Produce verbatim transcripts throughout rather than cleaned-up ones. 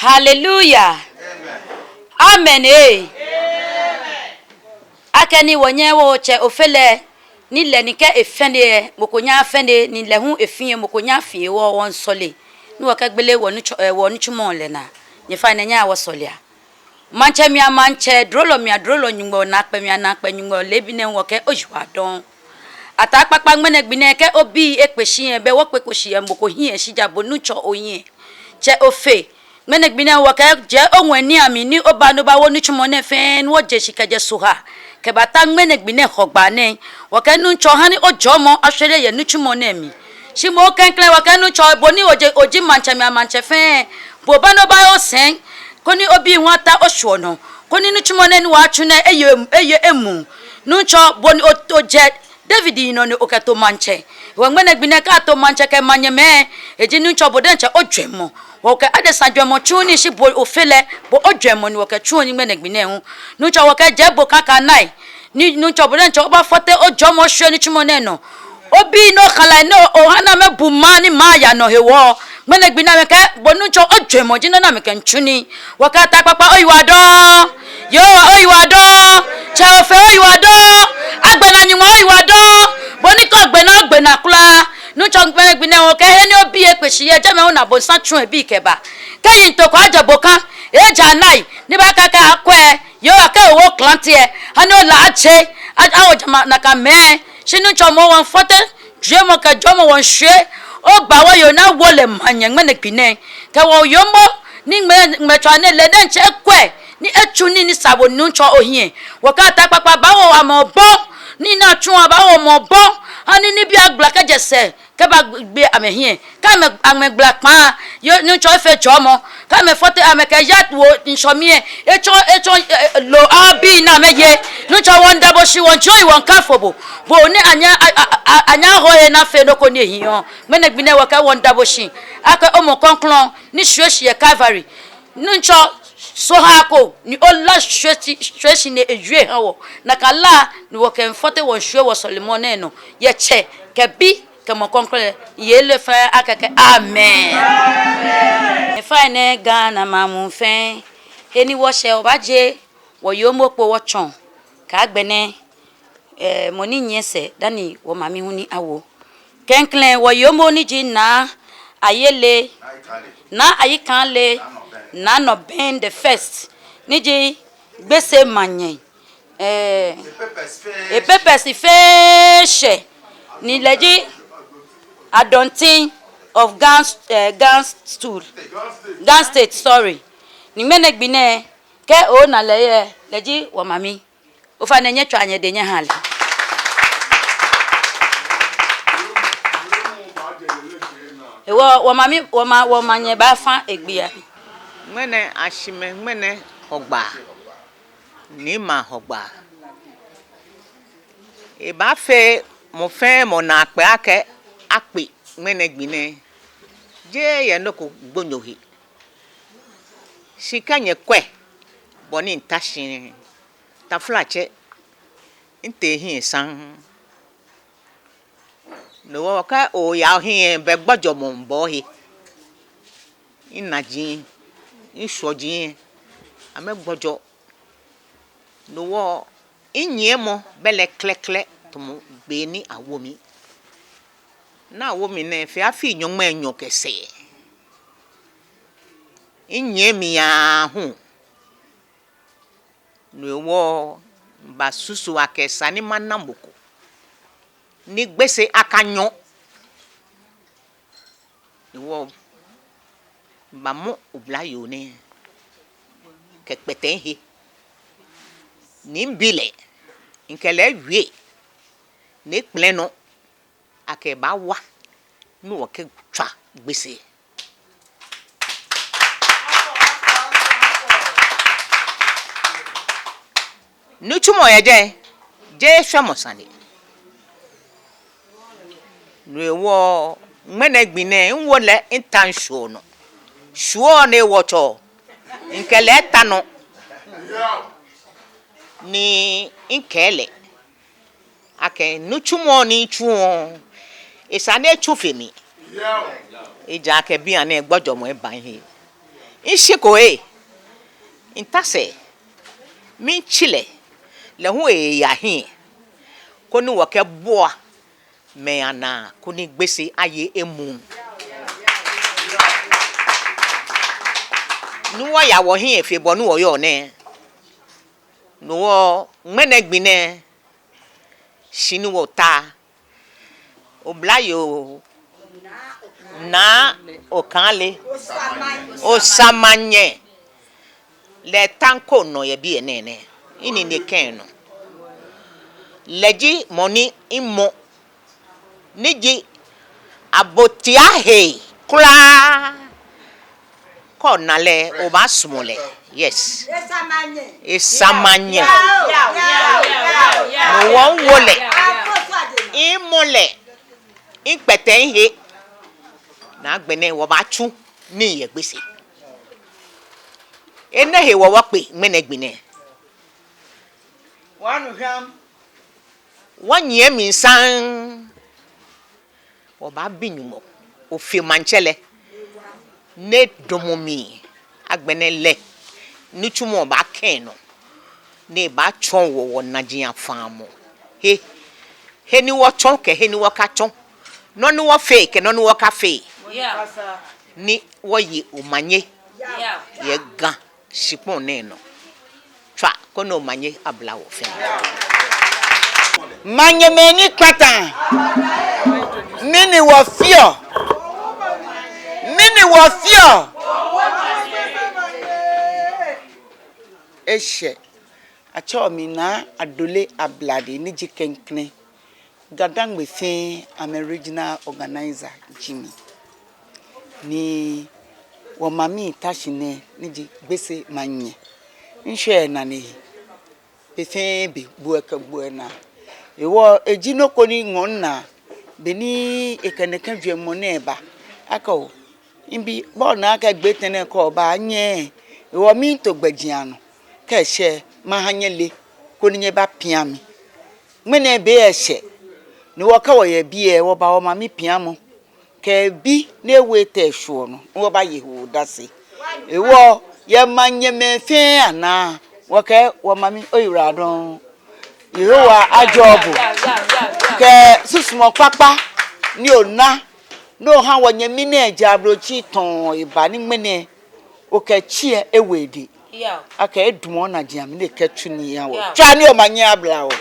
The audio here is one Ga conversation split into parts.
Hallelujah. Amen, eh. Akɛni wɔnyɛ wɔtsɛ Ofe lɛ, ni lɛ ni kɛ efee nii lɛ, mɔ ko nyɛŋ afee nii, ni lɛ hu efee nii lɛ, mɔ ko nyɛŋ afee nii, wɔ, wɔmiisɔle, ni wɔkɛgbele wɔnitsɔ-, eh, wɔnitsumɔ lɛ naa. Nyɛfainɛ nyɛhaa wɔsɔlea. Maŋtsɛmɛi amaŋtsɛ, durolɔmɛi adurolɔ Nyɔŋmɔ, naakpɛɛmɛi anaakpɛɛ Nyɔŋmɔ, leebi nɛɛ wɔkɛɛ oyiwaladɔŋŋ. Ataa Kpakpa, ŋmɛnɛ gbi nɛɛ kɛ obi ekpe shi lɛ, bɛ wɔkpeko shi lɛ, mɔ ko hiɛ shi ja bo Nuŋtsɔ ohiɛ. Tsɛ Ofe, ŋmɛnɛ gbi nɛɛ wɔkɛjɛ oŋwɛi nii amli ni oba ni obawo nitsumɔ nɛɛ fɛɛ ni wɔje shishi kɛjɛ Sohaa kɛbata ŋmɛnɛ gbi nɛɛ Hɔgbaa nɛɛ. Wɔkɛɛ Nuŋtsɔ, hani ojɔɔmɔ ashwere yɛ nitsumɔ nɛɛ mli. Shi moŋ klɛŋklɛŋ wɔkɛɛ Nuŋtsɔ, bo ni oji, oji maŋtsɛmɛi amaŋtsɛ fɛɛ, bo oba ni obawo sɛi, koni obii hu ata oshwuɔ nɔ, koni nitsumɔ nɛɛ ni wɔɔtsu nɛɛ eye, eye emuu. Nuŋtsɔ, bo ni o-, ojɛ David yinɔ ni okɛto maŋtsɛ. Hewɔ ŋmɛnɛ gbi nɛɛ kɛ ato maŋtsɛ kɛ manyɛmɛi, eji Nuŋtsɔ bo diɛŋtsɛ ojwɛŋmɔ. Wɔkɛ adesa jwɛŋmɔ tsuɔ nii, shi bo Ofe lɛ, bo ojwɛŋmɔ ni wɔkɛtsuɔ nii ŋmɛnɛ gbi nɛɛ hu. Nuŋtsɔ, wɔkɛjɛ bo kaka nai. Ni Nuŋtsɔ bo diɛŋtsɛ obafɔte ojɔɔmɔ oshwie nitsumɔ nɛɛ nɔ. Obii ni okala ni o-, oha ni amɛbu maŋ ni maŋ aya nɔ hewɔ, ŋmɛnɛ gbi nɛɛ amɛkɛɛ bo Nuŋtsɔ ojwɛŋmɔ ji nɔ ni amɛkɛmiitsu nii. Wɔkɛɛ Ataa Kpakpa oyiwaladɔŋŋ. Yehowa oyiwaladɔŋŋ. Tsɛ Ofe oyiwaladɔŋŋ. Agbɛnɛ Nyɔŋmɔ oyiwaladɔŋŋ. Bo ni kɛ ogbe naa, ogbe naa kwraa. Nuŋtsɔ, ŋmɛnɛ gbi nɛɛ wɔkɛɛ he ni obi ekpe shi yɛ, jɛmɛ hu ni abonsam tsuɔ ebii kɛbaa. Kɛ yiŋtoo ko ajɛ bo kã, ejaakɛ nai ni baakɛɛ akɛ akwɛ, Yehowa, kɛ owo klante lɛ, hani ola atse, a-, awo jama nakai mɛi. Shi Nuŋtsɔ, moŋ wɔmiifɔte jwɛŋmɔ kɛ jɔɔmɔ wɔmiishwie, Oba wɔyoo ni awo lɛ manyɛ ŋmɛnɛ gbi nɛɛ. Kɛ wɔyoomo ni ŋmɛ-, ŋmɛtswaa nɛɛ lɛ diɛŋtsɛ ekwɛ ni etsu nii ni sa bo Nuŋtsɔ ohiɛ. Wɔkɛ ta kpakpa baawo amɛ obɔ, nii ni atsuɔ baawo amɛ obɔ, ha ni nibii agbala kɛjɛ sɛɛ kɛbagbe amɛhiɛ. Kɛ amɛ, amɛgbala kpaa, yoo, Nuŋtsɔ efee jɔɔmɔ. Kɛ amɛfɔte amɛkɛ yawo ŋshɔ mli lɛ, etsɔ, etsɔ, e, e, loo abii ni amɛye. Nuŋtsɔ wɔmiida bo shi, wɔmiijɔɔ wɔmiikafo bo. Bo ni anyɛ, a, a, a, anyɛ ahɔ he ni afee nɔ ko ni ehiɔ. Ŋmɛnɛ gbi nɛɛ wɔkɛɛ wɔmiida bo shi akɛ omɔ krɔŋkrɔŋ ni shwie shi yɛ Calvary, Nuŋtsɔ, sɔhaa ko ni ola shwie shi, shwie shi ni ewie ha wɔ. Nakai la ni wɔkɛmiifɔte wɔmiishwie wɔsɔlemɔ nɛɛ nɔ yɛ Tsɛ kɛ Bi kɛ Mumɔ Krɔŋkrɔŋ lɛ yeli fɛɛ akɛ akɛ amen. Efa nɛ Ghana maŋ muu fɛɛ, he ni wɔshɛ wɔbaaje wɔyoomo kpo wɔtsɔɔ, kɛ agbɛnɛ, eh, mɔ ni nyiɛ sɛɛ dani wɔmami hu ni awo. Klɛŋklɛŋ wɔyoomo ni ji Naa Ayele, Naa Ayikanle, Naa Nɔbɛn the first, ni ji Gbese Manyɛ, eh, e papers fɛɛ shɛ, ni lɛ ji Adɔnten of Ga, eh, Ga stool, Ga State, sorry. Ni ŋmɛnɛ gbi nɛɛ, kɛ ona lɛ lɛ, lɛ ji wɔmami. Ofainɛ nyɛtswaa nyɛdɛ nyɛhaa lɛ. Ewɔ, wɔmami, wɔma, wɔmanyɛ baafa egbee. Ŋmɛnɛ Ashimɛ, ŋmɛnɛ Hɔgbaa, niimɛi a Hɔgbaa. Ebaafee mɔ fɛɛ mɔ naakpɛɛ akɛ akpe ŋmɛnɛ gbi nɛɛ. Jeee yɛ nɔ ko gbonyo he. Shi kɛ nyɛkwɛ bɔ ni mita shi, taflatsɛ, mitee hiɛ saŋŋ. No hewɔ kɛ oya ohiɛ, bɛ gbɔjɔmɔ bɛ ohe. Minaji, mishwɔji, amɛgbɔjɔ. No hewɔ minyiɛmɔ bɛ lɛ klɛklɛ tamɔ be ni awo mi. Ni awo mi nɛɛ efee afii nyɔŋmai enyɔ kɛ sɛɛ. Minyiɛ mli aahu. No hewɔ mibasusu akɛ esa ni mana mɔ ko ni Gbese akanyɔ. No hewɔ mibamɔ oblayoo nɛɛ kɛ kpɛtɛŋ he. Ni mibi lɛ, mikɛ lɛ wie, ni ekpɛlɛ nɔ akɛ ebaawa ni wɔkɛtswa Gbese. Nitsumɔ yɛ jɛi, jeee shwɛmɔ sane. No hewɔ ŋmɛnɛ gbi nɛɛ, miwo lɛ mita mishwuɔ nɔ. Shwuɔ ni wɔtsɔ, mikɛ lɛ ta nɔ, ni mikɛɛ lɛ akɛ nitsumɔ ni mitsuɔ, esa ni etsu fe mi. Ejaakɛ bianɛ gbɔjɔmɔ eba mihe. Mishiko ee, mita sɛɛ, miitsi lɛ, lɛ hu eeya hiɛ, koni wɔkɛbua mɛi anaa, koni Gbese aye emuu. Ni wɔya wɔhiɛ fe bɔ ni wɔyɔɔ nɛɛ. No hewɔ ŋmɛnɛ gbi nɛɛ, shi ni wɔta, oblayoo Naa Okaŋle Osamanyɛ, lɛ ta nɔ ko nɔ yɛ biɛ nɛɛ nɛɛ, minine kɛ nɔ. Lɛ ji mɔ ni mimɔ, ni ji abotia hee kwraa. Kɛ ona lɛ, obaasumɔ lɛ. Yes. Osamanyɛ. No hewɔ miwo lɛ, mimɔ lɛ, mikpɛtɛ mihe. Ni agbɛnɛ wɔbaatsu nii yɛ Gbese. Enɛ hewɔ wɔkpe ŋmɛnɛ gbi nɛɛ. Wɔnyiɛ mli saŋŋ. Wɔbaabi Nyɔŋmɔ, Ofe Maŋtsɛ lɛ, ni edamɔ mli, agbɛnɛ lɛ nitsumɔ baakɛ nɔ, ni ebaatsɔɔ wɔ wɔnajiaŋ faamɔ. He, he ni wɔtsɔ kɛ he ni wɔkatsɔ, nɔ ni wɔfee kɛ nɔ ni wɔkafee. Yeah. Ni wɔye omanye. Yeah. Yɛ Ga shikpɔŋ nɛɛ nɔ. Tswa koni omanye abla wɔ fɛɛ. Manyɛmɛi ni kpataa, mɛni wɔfeɔ? Wɔfeɔ. Eshɛ. Atsɛɔ mi Naa Adole Ablade ni ji klɛŋklɛŋ. Ga-Dangme fɛɛ amɛ regional organizer ji mi. Ni wɔmami ta shi nɛɛ ni ji Gbese Manyɛ. Ŋshɛ nane he. Be fɛɛ be, gboɔ kɛ gboɔ naa. Hewɔ eji nɔ ko ni ŋɔɔ minaa, beni ekɛ nɛkɛ jwɛŋmɔ nɛɛ ba. Akɛ oo, mibi, bɔ ni akɛ gbɛ tɛŋŋ nɛɛ kɛba nyɛ. Hewɔ miito gbɛjianɔ. Kɛ eshɛ, maha nyɛle, koni nyɛbapia mi. Ŋmɛnɛ be eshɛ. Ni wɔkɛ wɔyɛ biɛ, wɔba wɔmami piamɔ. Kɛ bi ni ewo etɛ shwuɔ nɔ, ni wɔbaye he odase. Hewɔ, yɛ manyɛmɛi fɛɛ anaa, wɔkɛɛ wɔmami oyiwaladɔŋŋ. Yehowa ajɔɔ bo. Kɛ susumɔ kpakpa ni ona, ni oha wɔnyɛmi nɛɛ jɛ Ablotsiri tɔɔŋ eba ni ŋmɛnɛ, okɛ tsɛ ewo edɛŋ. Akɛ edamɔ onajiaŋ mli ni ekɛtsu nii aha wɔ. Tswa ni omanye abla wɔ.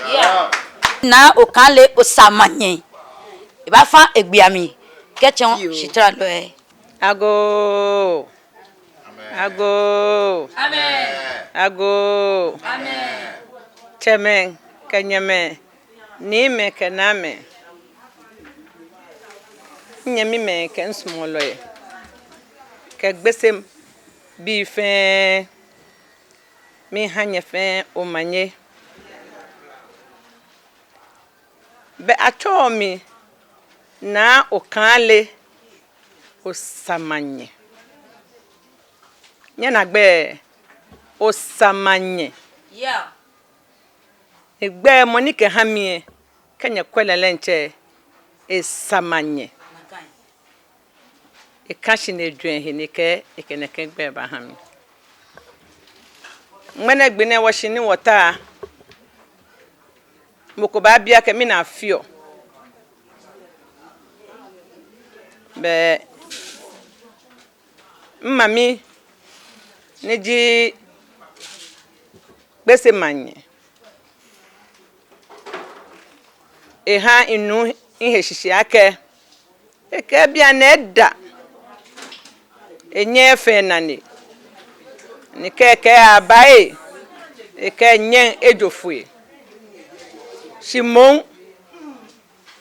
Naa Okaŋle Osamanyɛ. Ebaafa egbɛi amli kɛtsɔɔ shitara lɛ. Agoo. Agoo. Agoo. Tsɛmɛi kɛ nyɛmɛi, niimɛi kɛ naamɛi, nyɛmimɛi kɛ ŋsuɔlɔi, kɛ Gbese bii fɛɛ, miiha nyɛ fɛɛ omanye. Bɛ atsɛɔ mi Naa Okaŋle Osamanyɛ. Nyɛna gbɛi, Osamanyɛ. Egbɛi mɔ ni kɛha mi lɛ, kɛ nyɛkwɛ lɛ diɛŋtsɛ, Esamanyɛ. Eka shi ni ejwɛŋ ehe ni ekɛ, ekɛ nɛkɛ gbɛi baha mi. Ŋmɛnɛ gbi nɛɛ wɔshi ni wɔta. Mɔ ko baabi akɛ mɛni afeɔ. Bɛ mimami ni ji Gbese Manyɛ, eha minu mihe shishi akɛ, ekɛɛ bianɛ eda, enyɛɛɛ efee nane. Ni kɛ ekɛɛ aba lɛ, ekɛɛ enyɛŋ ejo foi. Shi moŋ,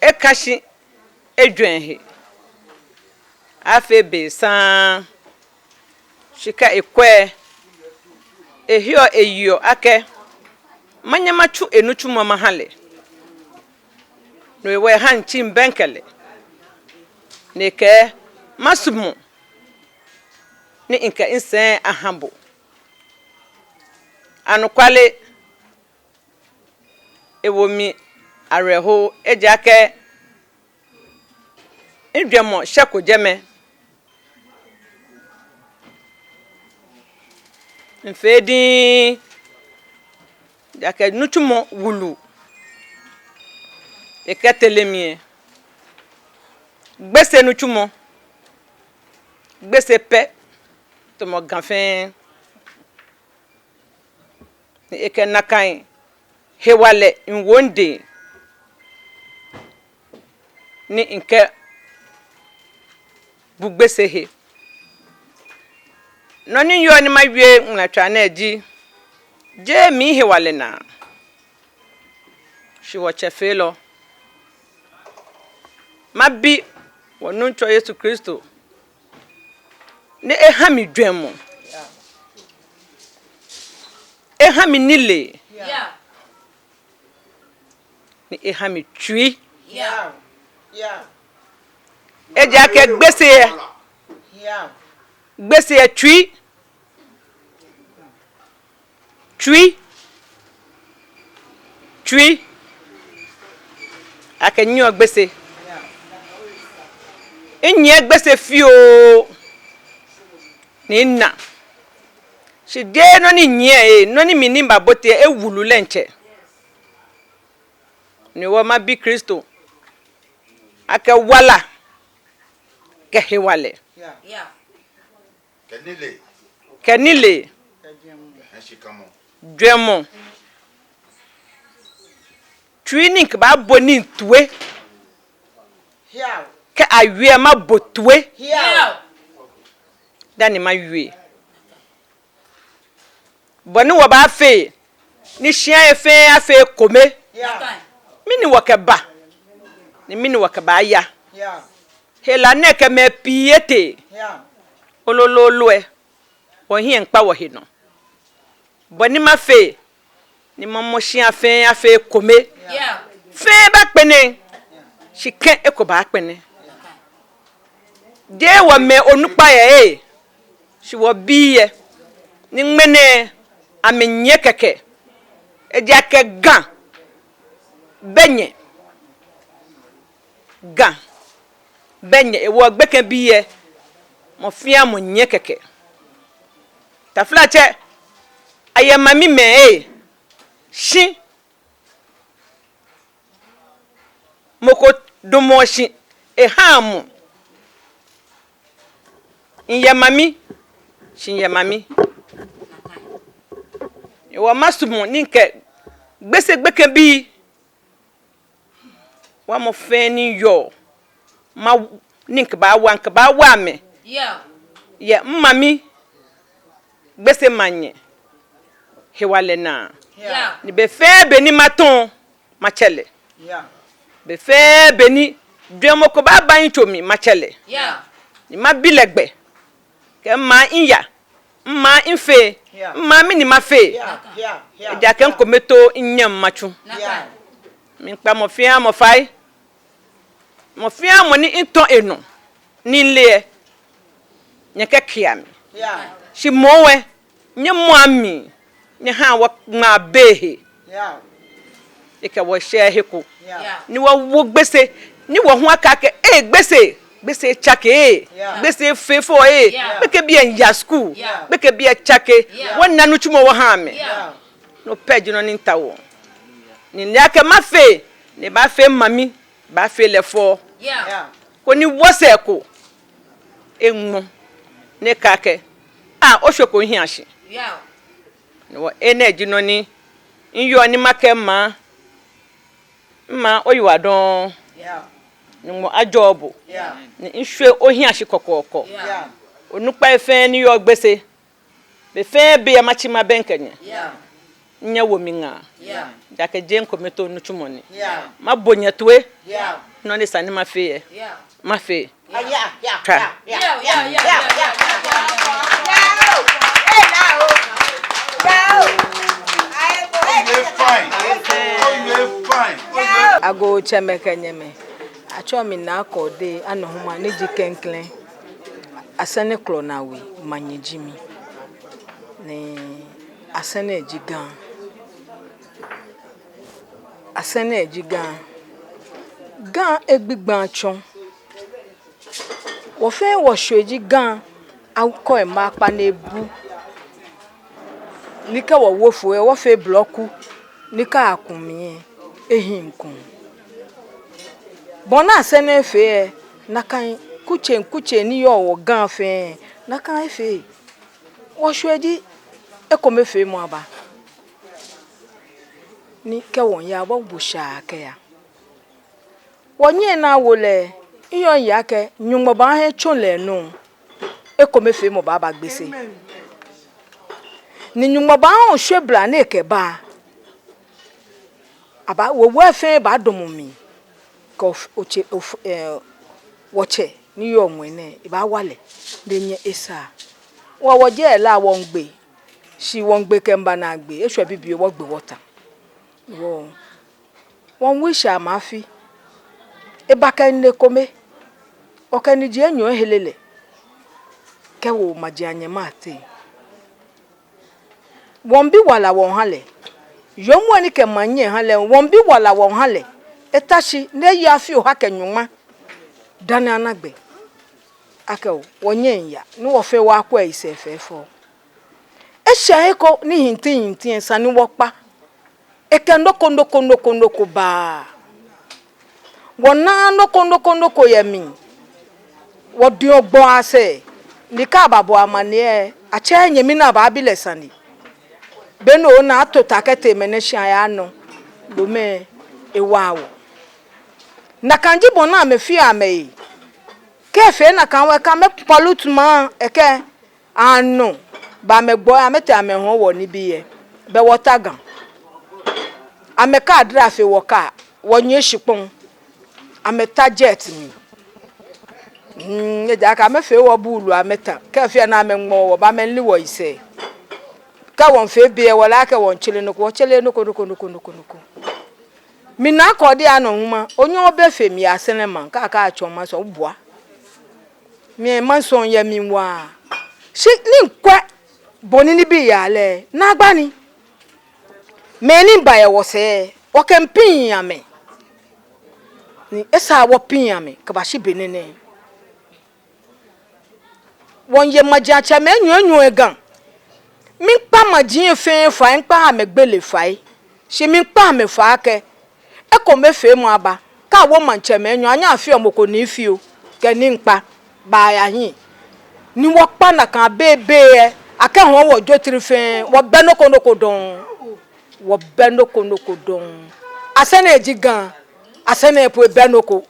eka shi ejwɛŋ ehe. Afee be saŋŋ. Shi kɛ ekwɛ, eheɔ eyeɔ akɛ, manyɛ matsu enitsumɔ maha lɛ. No hewɔ eha mitsi mibɛŋkɛ lɛ. Ni ekɛɛ, masumɔ ni mikɛ misɛɛ aha bo. Anɔkwale, ewo mi awerɛho, ejaakɛ mijwɛŋmɔ shɛko jɛmɛ. Mifee diŋŋ, ejaakɛ nitsumɔ wulu ekɛtere mi lɛ. Gbese nitsumɔ, Gbese pɛ, tamɔ Ga fɛɛ. Ni ekɛ nakai hewalɛ miiwo midɛŋ ni mikɛbu Gbese he. Nɔ ni yɔɔ ni mawie ŋmlatswaa nɛɛ ji, jeee mihewalɛ naa, shi wɔtsɛfeelɔ. Mabi wɔ Nuŋtsɔ Yesu Kristo ni eha mi jwɛŋmɔ, eha mi nilee, ni eha mi tsui. Ejaakɛ Gbese, Gbese tsui. Tsui. Tsui. Akɛ minyiɛɔ Gbese. Minyiɛ Gbese fioo. Ni mina. Shi jeee nɔ ni minyiɛ lɛ, nɔ ni mina ni mibabote lɛ, ewulu lɛ diɛŋtsɛ. No hewɔ mabi Kristo akɛ wala kɛ hewalɛ kɛ nilee, jwɛŋmɔ, tsui ni mikɛbaabo nii toi. Kɛ awie lɛ mabo toi. dani mawie. Bɔ ni wɔbaafee ni shia lɛ fɛɛ afee ekome. Mɛni wɔkɛba, ni mɛni wɔkɛbaaya. Hela nɛɛ kɛ mɛi pii etee. Olololo lɛ, wɔhiɛ miikpa wɔhe nɔ. Bɔ ni mafee ni mamɔ shia fɛɛ afee ekome. Fɛɛ baakpɛlɛ, shi kɛ eko baakpɛlɛ. Jeee wɔmɛi onukpai lɛ, shi wɔbii lɛ, ni ŋmɛnɛ amɛnyiɛ kɛkɛ. Ejaakɛ Ga bɛ nyɛ. Ga bɛ nyɛ, hewɔ gbekɛbii lɛ, mɔ fɛɛ mɔ nyiɛ kɛkɛ. Taflatsɛ, ayɛ mamimɛi, shi mɔ ko damɔɔɔ shi ehaa mɔ. Miyɛ mami, shi miyɛ mami. Hewɔ masumɔ ni mikɛ Gbese gbekɛbii, wa mɔ fɛɛ ni yɔɔ, ma ni mikɛbaawa, mikɛbaawa amɛ. Yɛ mimami Gbese manyɛ hewalɛ naa. Ni be fɛɛ be ni matɔ̃, matsɛ lɛ. Be fɛɛ be ni jwɛŋmɔ ko baaba miyitso mli, matsɛ lɛ. Ni mabi lɛ gbɛ. Kɛ mma miya, mma mifee, mma mɛni mafee. Ejaakɛ mikometoo minyɛŋ matsu. Miikpa mɔ fɛɛ mɔ fai. Mɔ fɛɛ mɔ ni mitɔ̃ enɔ ni mile lɛ, nyɛkɛkea mi. Shi moŋ lɛ, nyɛmɔa mli, nyɛhaa wɔŋmaa be he. Ekɛ wɔ shɛɛ he ko. Ni wɔwo Gbese, ni wɔ hu akɛɛ akɛ, ee, Gbese, Gbese tsake, ee, Gbese fee fɛo, ee, gbekɛbii lɛ miiya skul, gbekɛbii lɛ tsake, wɔna nitsumɔ wɔha amɛ. No pɛ ji nɔ ni mitaoɔ. Ni mile akɛ mafee, ni ebaafee mami, baafee lɛ fɛo. Koni wɔsɛɛ ko eŋmɔ, ni ekɛɛ akɛ, aa, oshwɛ ko mihiɛ shi. Ni wɔ, enɛ ji nɔ ni miyɔɔ ni makɛɛ mma, mma oyiwaladɔŋŋ. Nyɔŋmɔ ajɔɔ bo. Ni mishwe ohiɛ shi kɔkɔɔkɔ. Onukpai fɛɛ ni yɔɔ Gbese, be fɛɛ be lɛ matsi mabɛŋkɛ nyɛ. Nyɛwo mi ŋaa. Ejaakɛ jeee mikometoo nitsumɔ ni. Mabo nyɛ toi. Nɔ ni sa ni mafee lɛ, mafee. Twa. Agoo tsɛmɛi kɛ nyɛmɛi. Atsɛɔ mi Naa Kɔɔdei Anɔhuma ni ji klɛŋklɛŋ Asɛrɛ Krɔna We manyɛ ji mi. Ni Asɛrɛ ji Ga. Asɛrɛ ji Ga. Ga egbigba tsɔ. Wɔ fɛɛ wɔshwe ji Ga akɔ ema kpa ni ebu. Ni kɛ wɔwo foi lɛ, wɔfee blɔku, ni kɛ aku mli lɛ, ehiii kuŋ. Bɔ ni Asɛrɛ fee lɛ, nakai kutsei kutsei ni yɔɔ wɔ Ga fɛɛ, nakai efee. Wɔshwe ji ekomefeemɔ aba. Ni kɛ wɔmiiya, wɔbu shaa kɛya. Wɔnyɛ naa wɔ lɛ, miyɔɔ miyeɔ akɛ Nyɔŋmɔ baaha etsɔ lɛ nɔ, ekomefeemɔ baaba Gbese. Ni Nyɔŋmɔ baaha oshwebla ni ekɛba. Aba, wɔ, wɔ fɛɛ baadamɔ mli. Kɛ of-, otsɛ, of-, eh, wɔtsɛ ni yɔɔ ŋwɛi nɛɛ, ebaawa lɛ, ni enyɛ esa. Wɔ, wɔjɛ la wɔmiigbe. Shi wɔmiigbe kɛmiiba naagbee, eshwɛ bibioo wɔgbe wɔta. Wɔ, wɔmiiwish amɛ afi. Eba kɛ nine kome. Wɔkɛ niji enyɔ ehere lɛ. Kɛwo maji anyɛmimɛi ateŋ. Wɔmiibi wala wɔmiiha lɛ. Yoomo ni kɛ manyɛ ha lɛ, wɔmiibi wala wɔmiiha lɛ. Eta shi, ni eye afi oha kɛ nyɔŋma. Dani ana gbɛ. Akɛ oo, wɔnyɛŋ wɔya, ni wɔ fɛɛ wɔkwɛ esɛɛ fɛfɛo. Eshɛ he ko ni hintihinti esa ni wɔkpa. Ekɛ nɔ ko, nɔ ko, nɔ ko, nɔ ko baaa. Wɔnaaa nɔ ko, nɔ ko, nɔ ko yɛ mli. Wɔdiɔ gbɔɔ asɛɛ, ni kɛ ababɔ amaniɛ, atsɛ nyɛmi ni abaabi lɛ sane. Be ni ona ato ta kɛtee mɛnɛ shia yaa nɔ, lomɛi ewa wɔ. Nakai ji bɔ ni amɛfeɔ amɛhe. Kɛ efee nakai wɛ kɛ amɛ pollute maŋ, ekɛ Anɔ, bɛ amɛgbɔi, amɛtee amɛhɔɔ wɔ nibii lɛ, bɛ wɔta Ga. Amɛkɛ adra fe wɔ kaa, wɔnyiɛ shikpɔŋ. Amɛta jet mli. Hmm, ejaakɛ amɛfee wɔ buulu amɛta. Kɛ fɛɛ ni amɛŋmɔ wɔ, bɛ amɛli wɔyisɛɛ. Kɛ wɔmiifee be lɛ, wɔle akɛ wɔmiitsere nɔ ko, wɔtsereee nɔ ko, nɔ ko, nɔ ko, nɔ ko, nɔ ko. Mina akɛ odi anɔ huma, onyɛ obɛ fe mi Asɛrɛ maŋ, kɛ akɛɛ atsɔɔ maŋ sɔŋŋ, obua. Mi maŋ sɔŋŋ yɛ mi waa. Shi ni mikwɛ bɔ ni nibii yaa lɛ, naagba ni. Mɛi ni ba yɛ wɔsɛɛ, wɔkɛmiipiŋ amɛ. Ni esa wɔpiŋ amɛ kɛbashi be nɛɛ nɛɛ. Wɔmiiye majiatsɛmɛi enyɔ enyɔ yɛ Ga. Miikpa maji lɛ fɛɛ fai, miikpa amɛgbele fai. Shi miikpa amɛ fai akɛ, ekomefeemɔ aba, kɛ awo maŋtsɛmɛi enyɔ, anyɛɔ afeɔ mɔ ko nii fioo, kɛ nii kpakpa baya hiɛ. Ni wɔkpa nakai bei bei lɛ, akɛhɔɔ wɔ jwetri fɛɛ, wɔbɛ nɔ ko nɔ ko dɔŋŋ. Wɔbɛ nɔ ko nɔ ko dɔŋŋ. Asɛrɛ ji Ga, Asɛrɛ po ebɛ nɔ ko.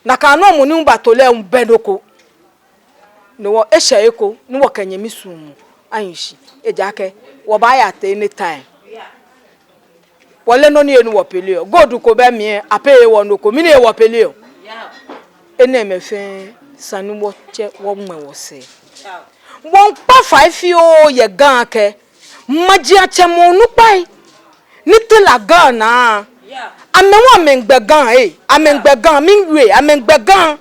Nakai nɔŋŋ mɔ ni bato lɛ ebɛ nɔ ko. Ni wɔ eshɛ eko, ni wɔkɛ nyɛmi suɔmɔ ahi shi. Ejaakɛ, wɔbaaya tee anytime. Wɔleee nɔ ni enu wɔpeleɔ. Gold ko bɛ mli lɛ, apay wɔ nɔ ko, mɛni hewɔ wɔpeleɔ? Enɛɛmɛi fɛɛ, esa ni wɔtsɛ wɔŋmɛ wɔsɛɛ. Wɔmiikpa fai fioo yɛ Ga akɛ, majiatsɛmɛi onukpai ni tara Ga naa. Amɛ hu amɛmiigbɛ Ga, ee, amɛmiigbɛ Ga, miiwie, amɛmiigbɛ Ga.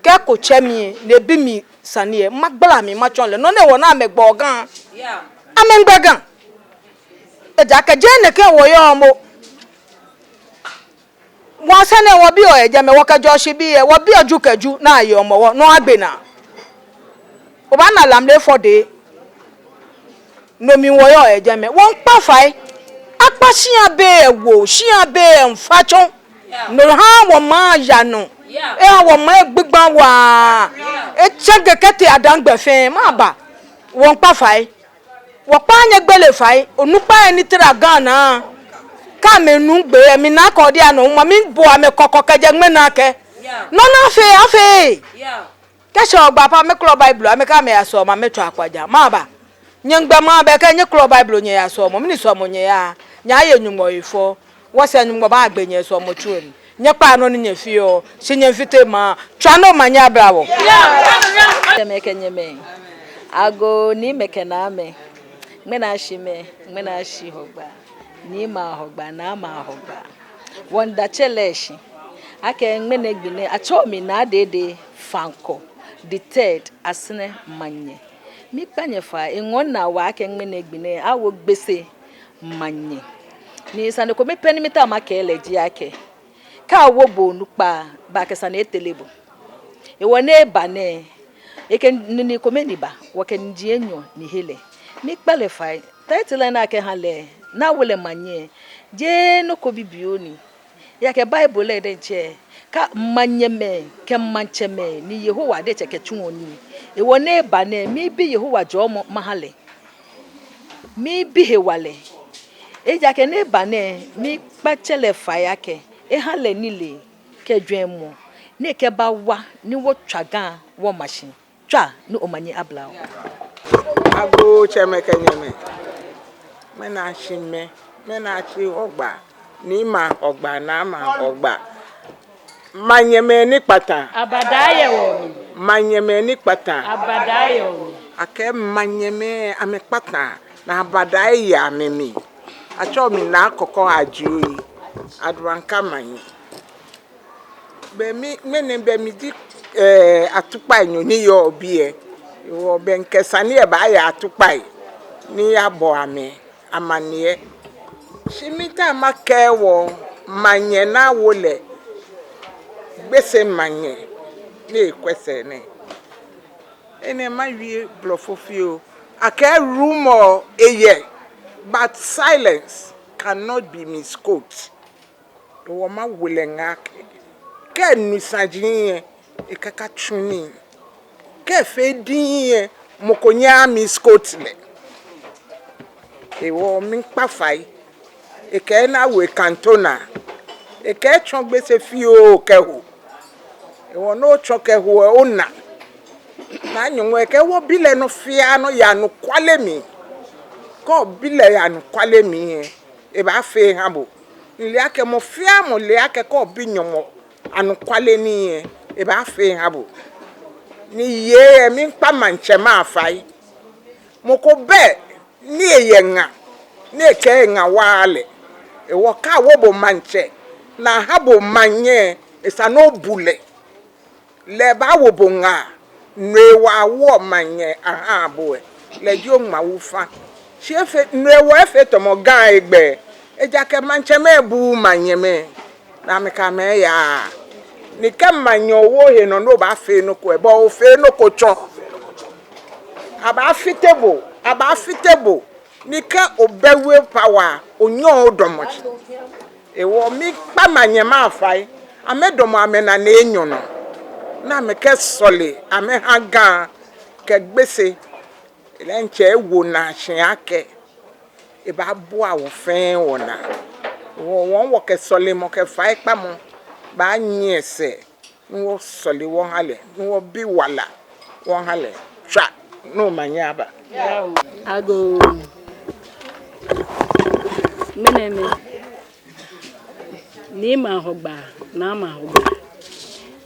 Kɛ eko tsɛ mi, ni ebi mi sane lɛ, magbala mli matsɔɔ lɛ nɔ ni hewɔ ni amɛgbɛɔ Ga. Amɛmiigbɛ Ga. Ejaakɛ jeee nɛkɛ wɔyɔɔ momo. Wɔsɛɛ nɛɛ wɔbiɔ yɛ jɛmɛ, wɔkɛ jɔɔshi bii lɛ, wɔbiɔ Ju kɛ Ju ni ayeɔ Hɔmɔwɔ, no agbe naa. Obaana Lamle fɔ dɛŋ. No mli wɔyɔɔ yɛ jɛmɛ. Wɔmiikpa fai. Akpa shia be lɛ woo, shia be lɛ miifa tsɔ. No haa wɔmaŋ aya nɔ. Eha wɔmaŋ lɛ gbigba waa. Etsɛŋ kɛtee Adangbɛ fɛɛ, maba. Wɔmiikpa fai. Wɔkpaa nyɛ gbele fai, onukpai ni tara Ga naa. Kɛ amɛnu gbɛ lɛ, mina akɛ odi anɔ huma, miibo amɛ kɔkɔ kɛjɛ ŋmɛnɛ akɛ, nɔ ni afee, afee. Kɛ eshɛ Hɔgbaa pɛ, amɛkɔlɔ Bible, amɛkɛ amɛya sɔlemɔ, amɛtsɔ akpaja. Maba. Nyɛmiigbɛ maba, kɛ nyɛkɔlɔ Bible nyɛya sɔlemɔ, mɛni sɔlemɔ nyɛyaa? Nyɛyaye Nyɔŋmɔ he fɛo. Wɔsɛɛ Nyɔŋmɔ baagbe nyɛ yɛ sɔlemɔtsu lɛ mli. Nyɛkpaa nɔ ni nyɛfeɔ, shi nyɛfite maŋ. Tswa omanye abla wɔ. Tsɛmɛi kɛ nyɛmɛi, agoo niimɛi kɛ naamɛi, ŋmɛnɛ ashi ŋmɛnɛ, ŋmɛnɛ ashi Hɔgbaa, niimɛi a-Hɔgbaa, naamɛi a-Hɔgbaa. Wɔmiida Tsɛ lɛ shi akɛ ŋmɛnɛ gbi nɛɛ atsɛɔ mi Naa Dede Fankɔ the third, Asɛrɛ Manyɛ. Miikpa nyɛ fai, eŋɔɔ minaa waa akɛ ŋmɛnɛ gbi nɛɛ awo Gbese Manyɛ. Ni sane kome pɛ ni mitaoɔ makɛɛ lɛ ji akɛ, kɛ awo bo onukpa, belɛ akɛ sane etere bo. Hewɔ ni eba nɛɛ, ekɛ nine kome ni ba, wɔkɛ niji enyɔ ni he lɛ. Miikpa lɛ fai, title lɛ ni akɛha lɛ, ni awo lɛ Manyɛ, jeee nɔ ko bibioo ni. Ejaakɛ Bible lɛ diɛŋtsɛ kɛɛ manyɛmɛi kɛ maŋtsɛmɛi ni Yehowa diɛŋtsɛ kɛtsuɔ nii. Hewɔ ni eba nɛɛ, miibi Yehowa jɔɔmɔ maha lɛ. Miibi hewalɛ. Ejaakɛ ni eba nɛɛ, miikpa Tsɛ lɛ fai akɛ eha lɛ nilee kɛ jwɛŋmɔ ni ekɛbawa ni wɔtswa Ga wɔma shi. Tswa ni omanye abla wɔ. Agoo tsɛmɛi kɛ nyɛmɛi. Ŋmɛnɛ ashi ŋmɛnɛ, ŋmɛnɛ ashi Hɔgbaa, niimɛi a-Hɔgbaa, naamɛi a-Hɔgbaa. Manyɛmɛi ni kpataa. Abadaa yɛ wɔmli. Manyɛmɛi ni kpataa. Abadaa yɛ wɔmli. Akɛɛ manyɛmɛi amɛkpataa, ni abadaa yɛ amɛmli. Atsɛɔ mi Naa Kɔkɔ Adjei, Aduanka Manyɛ. Be mli, ŋmɛnɛ be mli ji, eh, atukpai enyɔ ni yɔɔ biɛ. Hewɔ be mikɛ sane lɛ baaya atukpai ni abɔ amɛ amaniɛ. Shi mitaoɔ makɛɛ wɔ manyɛ ni awo lɛ Gbese Manyɛ ni ekwɛ sɛɛ nɛɛ. Enɛ mawie Blɔfo fioo. Akɛɛ rumor eyɛ, but silence cannot be misquote. Hewɔ mawo lɛ ŋaa akɛ, kɛ enu saji lɛ, ekakatsu nii. Kɛ efee diŋŋ lɛ, mɔ ko nyɛŋ a-misquote lɛ. Hewɔ miikpa fai. Ekɛɛ ni awo ekantona. Ekɛɛ tsɔ Gbese fioo kɛho. Hewɔ ni otsɔ kɛho lɛ, ona. Naa Nyɔŋmɔ, ekɛ wɔbi lɛ nɔ fɛɛ nɔ yɛ anɔkwale mli. Kɛ obi lɛ yɛ anɔkwale mli lɛ, ebaafee eha bo. Mile akɛ mɔ fɛɛ mɔ le akɛ kɛ obi Nyɔŋmɔ anɔkwale nii lɛ, ebaafee eha bo. Ni yei lɛ, miikpa maŋtsɛmɛi afai. Mɔ ko bɛ ni eyɛ ŋa, ni ekɛɛ eŋa waaa lɛ. Hewɔ kɛ awo bo maŋtsɛ, ni aha bo manyɛ, esa ni obu lɛ. Lɛ baawo bo ŋa, no hewɔ awoɔ manyɛ ahaa bo lɛ. Lɛ ji oŋmawu fa. Shi efee, no hewɔ efee tamɔ Ga egbɛ. Ejaakɛ maŋtsɛmɛi buuu manyɛmɛi. Ni amɛkɛ amɛ yaa. Ni kɛ manyɛ owo ohe nɔ ni obaafee nɔ ko lɛ, bo ofee nɔ ko tsɔ. Abaafite bo, abaafite bo. Ni kɛ obɛ will power, onyɛŋ odamɔ shi. Hewɔ miikpa manyɛmɛi afai, amɛdamɔ amɛnane enyɔ nɔ. Ni amɛkɛ sɔle, amɛha Ga kɛ Gbese. Lɛ diɛŋtsɛ ewo naa shi akɛ ebaabua wɔ fɛɛ wɔnaa. Wɔ, wɔ, wɔkɛ sɔlemɔ kɛ faikpamɔ baanyiɛ sɛɛ, ni wɔsɔle wɔha lɛ, ni wɔbi wala wɔha lɛ. Tswa, ni omanye aba. Agoo. Ŋmɛnɛ mɛi, Nii Mahɔgbaa, Naa Mahɔgbaa.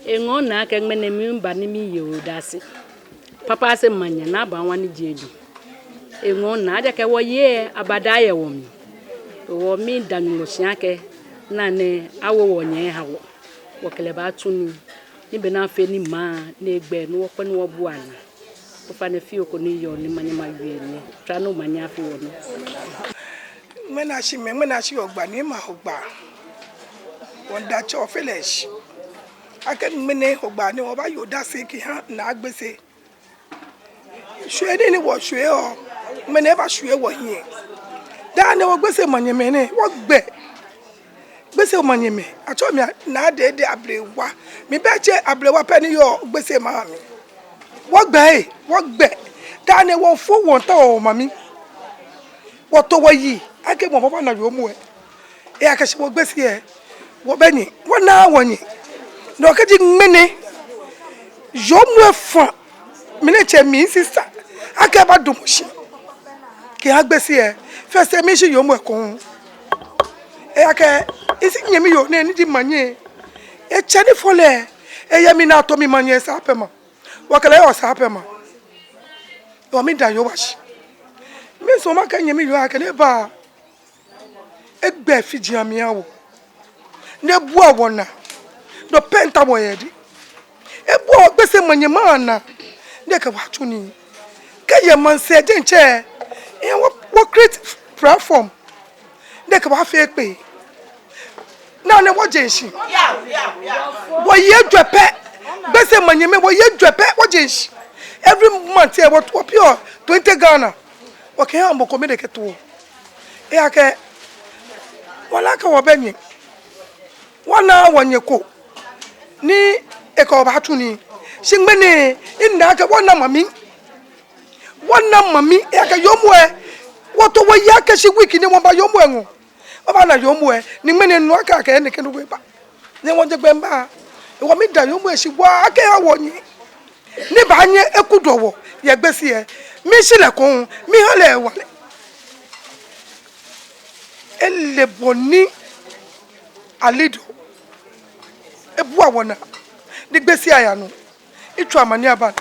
Eŋɔɔ naa akɛ ŋmɛnɛ miiba ni miye odase. Papa Ase Manyɛ, Naa Bawa ni ji Edu. Eŋɔɔ naa, ejaakɛ wɔyei lɛ, abada yɛ wɔmli. Hewɔ miida Nyɔŋmɔ shi akɛ, naa nɛɛ awo wɔnyɛ aha wɔ. Wɔkɛ lɛ baatsu nii. Ni be ni afee ni maŋ nɛɛ gbɛ, ni wɔkwɛ ni wɔbua naa. Ofainɛ fioo ko ni yɔɔ ni manyɛ mawie nɛ. Tswa ni omanye afee wɔ nɔ. Ŋmɛnɛ ashi mɛi, ŋmɛnɛ ashi Hɔgbaa, Nii Mahɔgbaa. Wɔmiida Tsɛ Ofe lɛ shi akɛ ŋmɛnɛ Hɔgbaa nɛɛ wɔbaaye odase kɛha Naa Gbese. Shwiei nii ni wɔshwieɔ, ŋmɛnɛ eba shwie wɔhiɛ. Daa nɛɛ wɔ Gbese manyɛmɛi nɛɛ, wɔgbɛ. Gbese manyɛmɛi, atsɛɔ mi Naa Dede Ablewa. Mibɛ tsɛ Ablewa pɛ ni yɔɔ Gbese maŋ mli. Wɔgbɛ ee, wɔgbɛ. Daa nɛɛ wɔfo wɔnta wɔ mami. Wɔto wɔyi akɛ mɔ baaba na yoomo lɛ. Ejaakɛ shi wɔ Gbese lɛ, wɔbɛ nyɛ, wɔnaaa wɔnyɛ. Ni kɛji ŋmɛnɛ yoomo lɛ fa, mi ni tsɛ mi sister, akɛ ebadamɔ shi kɛha Gbese lɛ, fɛɛ sɛɛ mishi yoomo lɛ ekoŋŋ. Ejaakɛ misi nyɛmi yoo nɛɛ ni ji manyɛ, etsɛ ni fɔ lɛ, eyɛ mi ni ato mi manyɛ Saapema. Wɔkɛ lɛ yɔɔ Saapema. Hewɔ miida Yehowa shi. Miisumɔ makɛɛ nyɛmi yoo akɛ ni eba, egbɛ fiji amli eha wɔ. Ni ebua wɔnaa. Dɔ pɛnta wɔyɛ di. Ebua wɔ Gbese manyɛmɛi anaa. Ni ekɛ wɔ atsu nii. Kɛ eyɛ maŋsɛɛ diɛŋtsɛ, eha wɔ, wɔ create platform. Ni ekɛ wɔ afee ekpee. Naa nɛɛ wɔje shishi. Wɔyɛ jwɛi pɛ. Gbese manyɛmɛi, wɔyɛ jwɛi pɛ, wɔje shishi. Every month lɛ, wɔ, wɔpiɔ twenty Ghana. Wɔkɛha mɔ ko mɛi ni ekɛtoɔ. Ejaakɛ wɔle akɛ wɔbɛ nyɛ. Wɔnaaa wɔnyɛ ko ni ekɛ wɔ baatsu nii. Shi ŋmɛnɛ, mina akɛ wɔna mami. Wɔna mami, ejaakɛ yoomo lɛ, wɔto wɔyi akɛ shi week ni wɔmiiba yoomo lɛ ŋɔɔ. Wɔbana yoomo lɛ, ni ŋmɛnɛ minu akɛ akɛ nɛkɛ nɔ ko eba. Ni wɔje gbɛ miiba. Hewɔ miida yoomo lɛ shi waa akɛ eha wɔnyɛ. Ni baanyɛ ekudɔ wɔ yɛ Gbese lɛ. Mishi lɛ ekoŋŋ, miha lɛ wala. Ele bɔ ni ale dɔ. Ebua wɔnaa. Ni Gbese aya nɔ. Etswa mani aba.